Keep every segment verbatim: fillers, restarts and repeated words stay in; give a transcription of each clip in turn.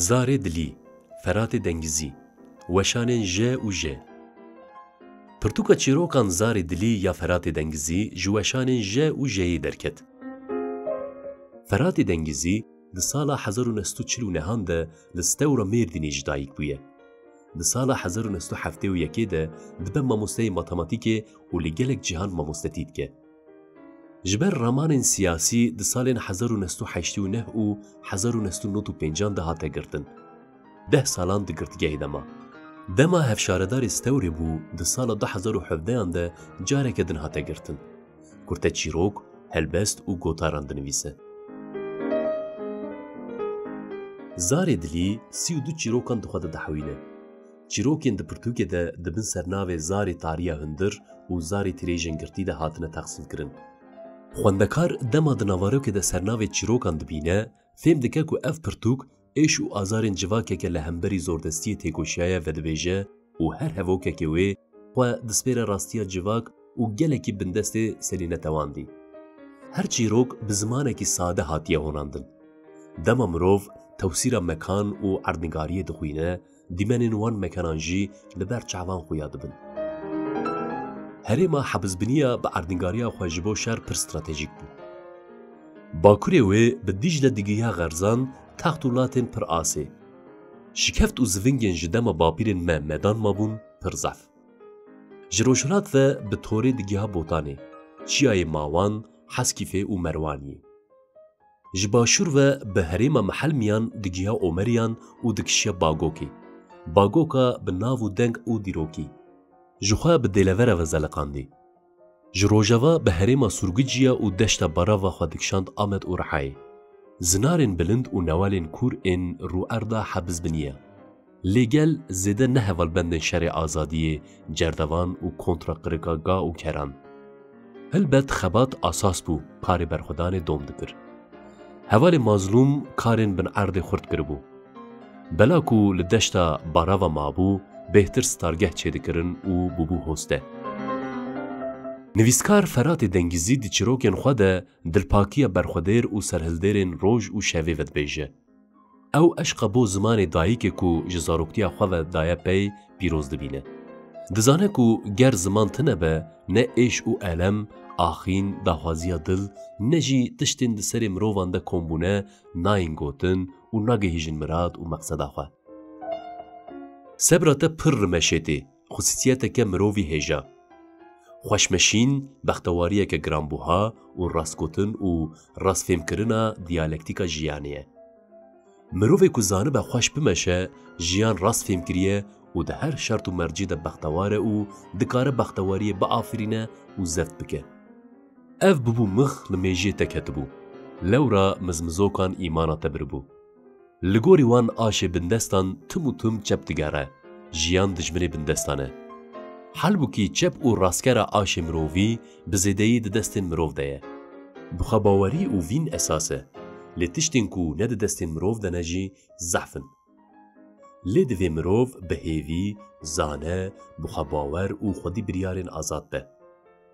Zarê Dilî, Feratê Dengizî, weşanên J û J. Pirtûka çîrokan Zarê Dilî ya Feratê Dengizî ji weşanên J û J'yê derket. Feratê Dengizî di sala hezar û neh sed û çil û nehan de li Stewra Mêrdînê ji dayik bûye. Di sala hezar û neh sed û heftê û yekê de dibe mamosteyê matematîkê û li gelek cihan mamostetî dike. Ji ber ramanên siyasî di salên hezar û neh sed û heştê û neh û hezar û neh sed û nod û pêncan de hate girtin. Deh salan di girtîgehê de ma. Dema hevşaredarê Stewrê bû, di sala du hezar û hevdehan de careke din hate girtin. Kurteçîrok, helbest û gotaran dinivîse. Zarê Dilî sî û du çîrokan di xwe de dihewîne. Çîrokên di pirtûkê de di bin sernavê Zarê Tariya Hundir û Zarê Tirêjên Girtî de hatine texsînkirin. Xwendekar dema di navarokê de sernavê çîrokan dibîne, fêm dike ku ev pirtûk êş û azarên civakeke li hemberî zordestiyê têkoşiyaye vedibêje û her hevokekê wê xwe dispêre rastiya civak û gelekî bindestê selînetewandî. Her çîrok bi zimanekî sade hatiye honandin. Dema mirov tewsîra mekan û erdnîgariyê dixwîne, dîmenên wan mekanan jî li ber çavan xuya dibin. Herêma Hebizbiniya bi erdnîgariya xwe ji bo şer pir stratejîk bû. Bakurê wê bi Dîcle digiha Xerzan, text û latên pir asê. Şikeft û zivingên ji dema bapîrên me medan mabûn pir zehf. Ji rojhilat ve bi Torê digiha Botanê, Çiyayê Mawan, Heskîfê û Merwaniyê. Ji başûr ve bi herêma Mihelmiyan digiha Omeriyan û dikişiya Bagokê. Bagoka bi nav û deng û dîrokî. Ji xwe bi Dêlevere ve zeliqandî. Ji rojeva bi herêma Surgiciya û deşta Barava xwe dikişand Amed û Rihayê. Zinarên bilind û newalên kûr ên rûerda Hebizbiniya. Lê gel zêde ne hevalbendên şerê azadiyê, cerdevan û kontra qirika ga û keran. Hilbet xebat asas bû, karê berxwedanê dom dikir. Hevalê Mazlûm karên bin erdê xurt kiribû. Bela ku li deşta Barava mabû, bêhtir stargeh çêdikirin û bûbû hoste. Nivîskar Feratê Dengizî di çîrokên xwe de dilpakiya berxwedêr û serhildêrên roj û şevê vedibêje. Ew eşqa bo zimanê dayikê ku ji zaroktiya xwe ve daye pey pîroz dibîne. Dizane ku ger ziman tune be, ne êş û elem, axîn, daxwaziya dil, ne jî tiştên di serê mirovan de kom bûne, nayên gotin û nagihîjin mirad û meqseda xwe. Sebra te pir rimeşêtê, xusûsiyeteke mirovî hêja. Xweşmeşîn, bextewariyeke giranbuha û rastgotin û rastfêmkirina diyalektîka jiyanê ye. Mirovê ku zanibe xweş bimeşe, jiyan rast fêm kiriye û di her şert û mercê de bextewar e û dikare bextewariyê biafirîne û zeft bike. Ev bûbû mix li mêjiyê te ketibû. Lewra mizmizokan îmana te biribû. Li gorî wan aşê bindestan tim û tim çep digere, jiyan dijminê bindestan e. Halbûkî çep û rastgera aşê mirovî bi zêdeyî di destên mirov de ye. Bixwebawerî û vîn esas e, lê tiştên ku ne di destên mirov de ne jî zehf in. Lê divê mirov bi hêvî, zane, bixwebawer û xwedî biryarên azad be.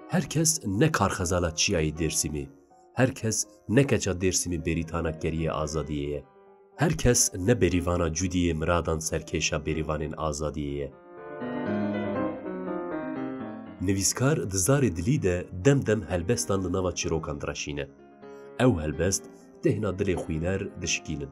Her kes ne karxezala Çiyayê Dêrsimê, her kes ne keça Dêrsimê bêrîtana keriyê azadiyê ye. Her kes ne bêrîvana cûdiyê miradan serkêşa bêrîvanên azadiyê ye. Nivîskar di zarê dilî de dem dem helbestan li nava çîrokan direşîne. Ew helbest têhna dilê xwîner dişikînin.